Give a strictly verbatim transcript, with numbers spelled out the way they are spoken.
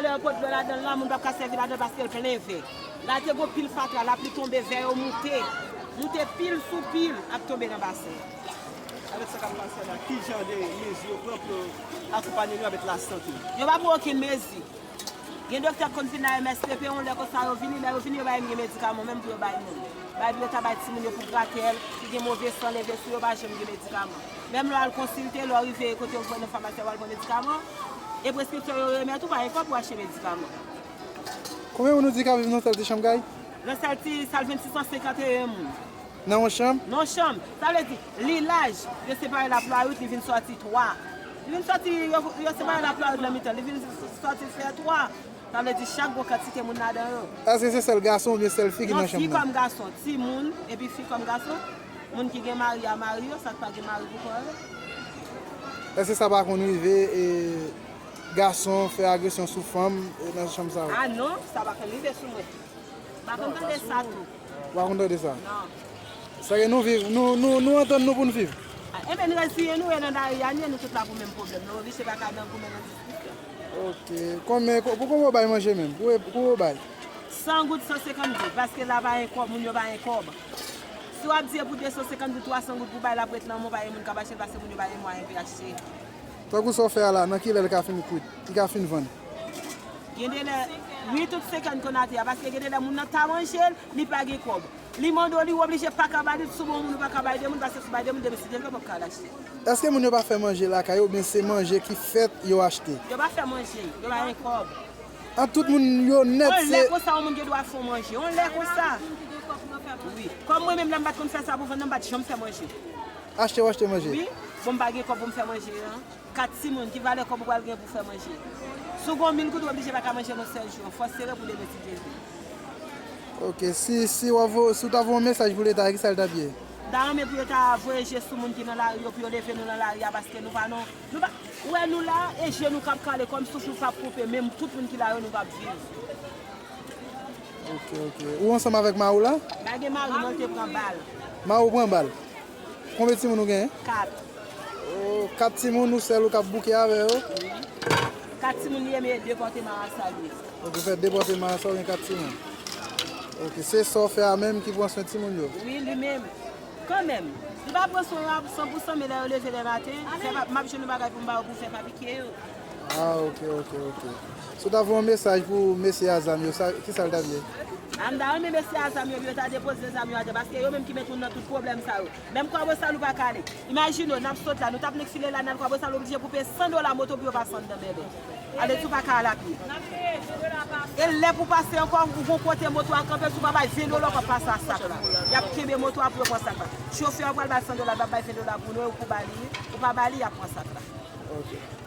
Lè yo pot dlo ladan l la, moun p ap ka sèvi ladan paske l plen vè. La te gon pil fatra, lapli tonbe, vè yo moute. Moute pil sou pil, ap tonbe nan basen. Avèk sa k ap pase la, ki jan de mezi yo pran pou yo akonpanye nou avèk lasante? Yo pa pran okenn mezi. Gen doktè k konn vin nan M S T P, yon lè konsa yo vini, lè yo vini, yo pa menm gen medikaman menm pou yo bay moun. Bay pou yo ta bay timoun yo pou gratèl, ki gen move san leve sou yo, pa janm gen medikaman. Menm lè w al konsilte, lè w rive kote yo jwenn nan famasi a, w al pran medikaman, e preskripsyon yo remèt ou, pa gen kòb pou achte medikaman. Konbyen moun ou di k ap viv nan sèl ti chanm kay? Nan sèl ti sal vennsis san senkanteyen moun. Nan yon chanm? Nan yon chanm. Sa vle di, li laj, yo separe l a twa wout, li vin sòti twa. Li vin sòti, yo, yo separe l a twa wout nan mitan, li vin sòti fè twa. Sa vle di chak gwo kantite moun ladan yo. Èske se sèl gason oubyen sèl fi ki nan chanm nan? Non, fi kòm gason, timoun, epi fi kòm gason, moun ki gen mari a mari yo, sa k pa gen mari pou kò yo. Èske sa pa konn rive, e, gason fè agresyon sou fanm, e, nan chanm sa yo? A non, sa pa konn rive sou mwen. M pa konn tande sa tou. Ou pa konn tande sa? Non. Sa ke nou viv, nou, nou, nou antann nou pou n viv. A, enben, nou reziyen nou, e nan lari a nou ye, nou tout la pou menm pwoblèm. Nou oblije pa ka nan goumen nan diskisyon. Ok. Konbyen, ko-, pou konbyen w bay manje menm? Pou, pou w bay? San goud, san senkant goud, paske la pa gen kòb, moun yo pa gen kòb. Si w ap di e pou de san senkant goud, twa san goud pou bay, l ap ret nan men w, pa gen moun k ap achte l, paske moun yo pa gen mwayen pou y achte. Tankou sa w fè a la, nan kilè l ka fin kwit? Li ka fin vann? Gen de lè, wi, tout senkant konn atè a, paske gen de lè moun nan ta manje l, li pa gen kòb. Li mande w, li oblije pa ka ba li, sou bon moun ou pa ka bay de moun, paske si w bay de moun, demen si Dye vle, w p ap ka al achte. Èske moun yo pa fè manje lakay yo, oubyen se manje ki fèt yo achte? Yo pa fè manje, yo pa gen kòb. An tout moun yo nèt. On lè se konsa, yon moun gen dwa fè w manje. On lè konsa. Wi. Kòm mwen menm, lè m pa t konn fè sa pou vann nan, m pa t janm fè manje. Achte w achte manje? Wi. Bon, m pa gen kòb pou m fè manje an. Kat timoun, ki valè kòb ou pral gen pou fè manje? Si w gen mil goud, ou oblije pa ka manje nan sèl jou an. Fò sere pou demen si Dye vle. Ok, si, si w ap vo-, si w ta voye yon mesaj pou Leta, kisa l t ap ye? M ta renmen pou yo ta voye je sou moun ki nan lari yo, pou yo leve nou nan lari a, paske nou pa nan, nou pa, ou wè nou la, e je nou k ap kale, kòm souf nou p ap koupe, menm tout moun ki la yo, nou p ap viv. Ok, ok. Ou ansanm avèk mari w la? M pa gen mari, non, l te pran bal. Mari w pran bal? Konbyen timoun ou genyen? Kat. Oh, kat timoun ou sèl ou k ap bouke avè yo? Kat timoun li ye, men de pòte marasa li ye. Ok, ou fè de pòte marasa, ou gen kat timoun. Ok, se sa w fè a menm ki pran swen timoun yo? Wi, li menm. Kanmenm, li pa pran swen yo a san pou san, men lè yo leve lè maten, fè pa, m ap jwenn yon bagay pou m ba yo pou fè pa pike yo. Ah, ok, ok, ok. Si w ta voye yon mesaj pou mesye a zam yo, sa, kisa l t ap ye? A, m ta renmen mesye a zam yo, pou yo ta depoze zam yo atè, paske yo menm ki met moun nan tout pwoblèm sa yo. Menm Kwabosal ou pa ka ale. Imajine w, n ap sot la, nou t ap nik file la, n al Kwabosal, oblije koupe san dola moto pou yo pase anndan Bèlè. Ale tou pa ka al a pye. E lè pou pase ankò, ou gon kote moto a kanpe, si w pa bay ven dola, w p ap pase a sak la. Y ap kenbe moto a pou yo pran sak la. Chofè a pral bay san dola, l p ap bay ven dola pou nou, e ou pou ba li, ou pa ba li, y ap pran sak la. Ok.